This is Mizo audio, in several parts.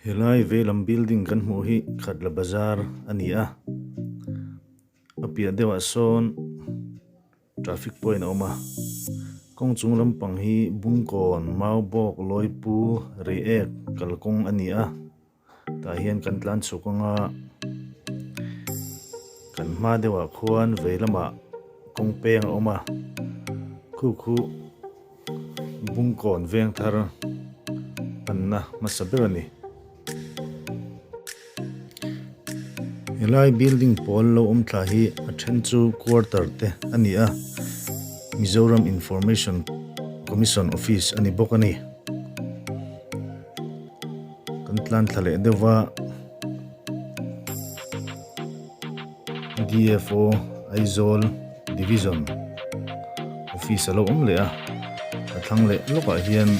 Helai veilam building kan hmuh hi Khatla Bazar a ni a, a piah deuhah sawn traffic point a awm a, kawng chung lampang hi Bungkawn, Maubawk, Lawipu, Reiek kalkawng a ni a. Tah hian kan tlan chhuk anga kan hma deuhah khuan vei lamah kawng peng a awm a, khu khu Bungkawn veng thar panna hmasa ber a ni. Helai building pawl lo awm thla hi a then chu quarter te a ni a, Mizoram Information Commission office a ni bawk a ni. Kan tlan thla leh deuh va DFO Aizawl Division office a lo awm leh a a thlang leh lawkah hian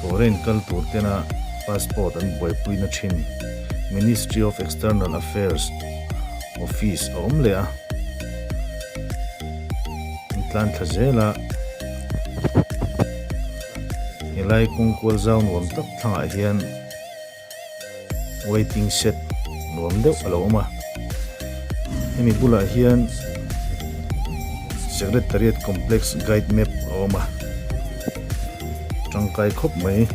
foreign kal tur tena passport an buaipui na thin Ministry of External Affairs office a awm leh a an tlan thla zel a. Helai kawng kual zau nuam tak thlangah hian waiting shed nuam deuh a lo awm a hemi bulah hian secretariat complex guide map a awm a tangkai khawp mai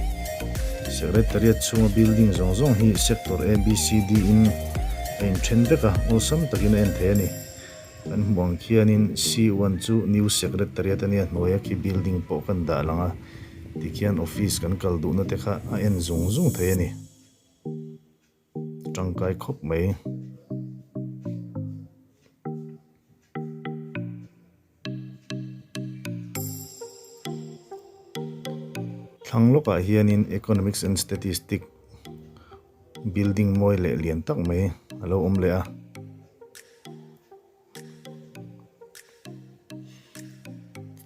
secretariat chhunga building zawng zawng hi sector a b c d in a inthen vek a awlsam takin a en thei a ni. Kan hmuh ang khianin C one chu new secretariat a nia hnuaia khi building pawh kan dah lang a tikhian office kan kal duhna te kha a en zung zung thei a ni. Tangkai khawp mai. Thlang lawkah hianin economics and statistic building mawi leh lian tak mai a lo awm leh a.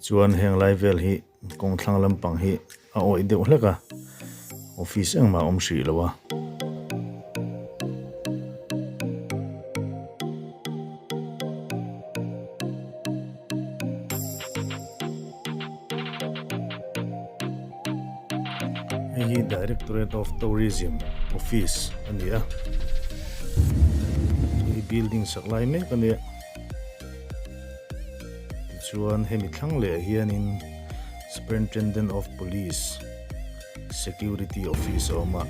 Chuan heng lai vel hi kawng thlang lampang hi a awih deuh hlek a office engmah a awm hrih lo a. Hei hi Directorate of Tourism office a ni a, hei building sak lai mek a nia tichuan hemi thlang leh ah hianin Superintendent of Police Security office a awm a,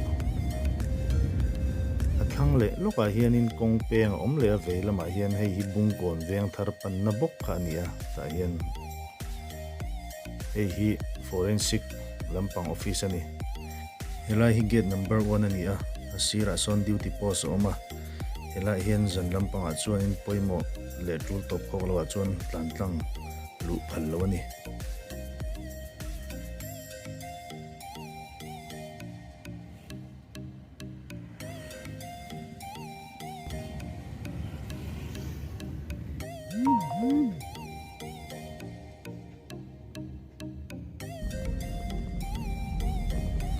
a thlang leh lawkah hianin kawng peng a awm leh a vei lamah hian hei hi Bungkawn veng thar panna bawk kha a ni a tah hian. Hei hi forensic lampang office a ni. Helai hi gate number one a ni a, a sirah sawn duty post a awm a. Helaiah hian zan lampangah chuanin pawimawh leh tul tawp khawk lohah chuan tlan tlang luh phal lo a ni.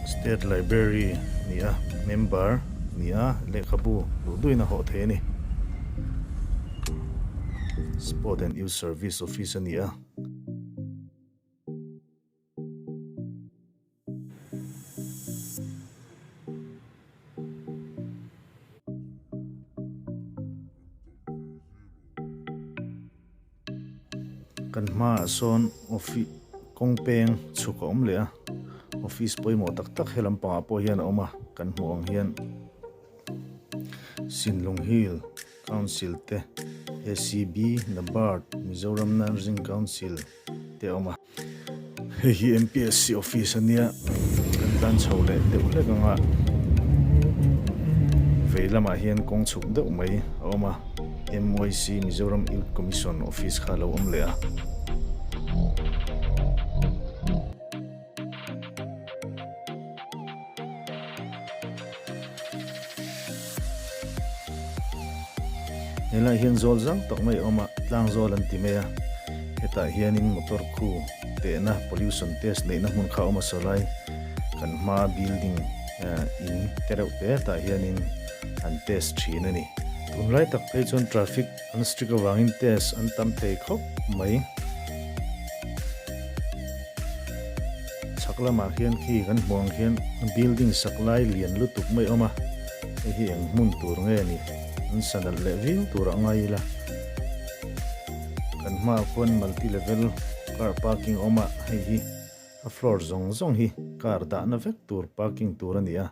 State Library ni a member ni a lehkhabu duh duhin a hawh thei a ni. Sport and Youth Service Office a ni a. Kan hmaah sawn offi kawng peng chhuk a awm leh a office pawimawh tak tak he lampangah pawh hian a awm a kan hmuh ang hian Sinlung Hill Council te ACB NABARD Mizoram Nursing Council te a awm a. Hei hi MPSC office a nia kan tlan chho leh deuh hlek ang a vei lamah hian kawng chhuk deuh mai a awm a MYC Mizoram Youth Commission office kha a lo awm leh a. Helaiah hian zawl zau tak mai a awm a, tlang zawl an ti mai a, hetah hianin motor khu tehna pollution test neihna hmun kha a awm a sawlai kan hmaa building in te reuh te tah hianin an test thin a ni. Tunlai tak phei chuan traffic an strict avangin test an tam thei khawp mai. Chhak. Chhak lamah khian khi kan hmuh ang khian building sak lai lian lutuk mai a awm a, hei hi eng hmun tur nge ni an sa nalh leh viau tur a ngai ila. Kan hmaah khuan multi level car parking a awm a, hei hi a floor zawng zawng hi car dahna vek tur parking tur a ni a,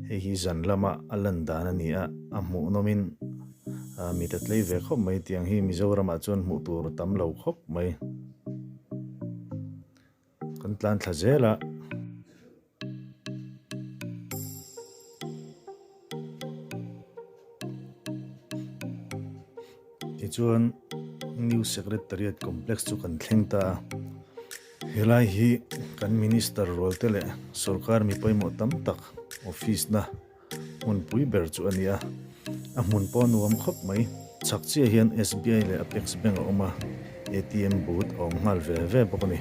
hei hi zan lama a lan dan a ni a, a hmuhnawmin mit a tlei ve khawp mai tiang hi Mizoramah chuan hmuh tur a tam lo khawp mai. Kan tlan thla zel a. Tichuan New Secretariat Complex chu kan thleng ta a. Helai hi kan Minister rual te leh sorkar mi pawimawh tam tak office na hmunpui ber chu a ni a, a hmun pawh a nuam khawp mai. Chhak chiah hian SBI leh Apex Bank a awm a, ATM booth a awm nghal ve ve bawk a ni.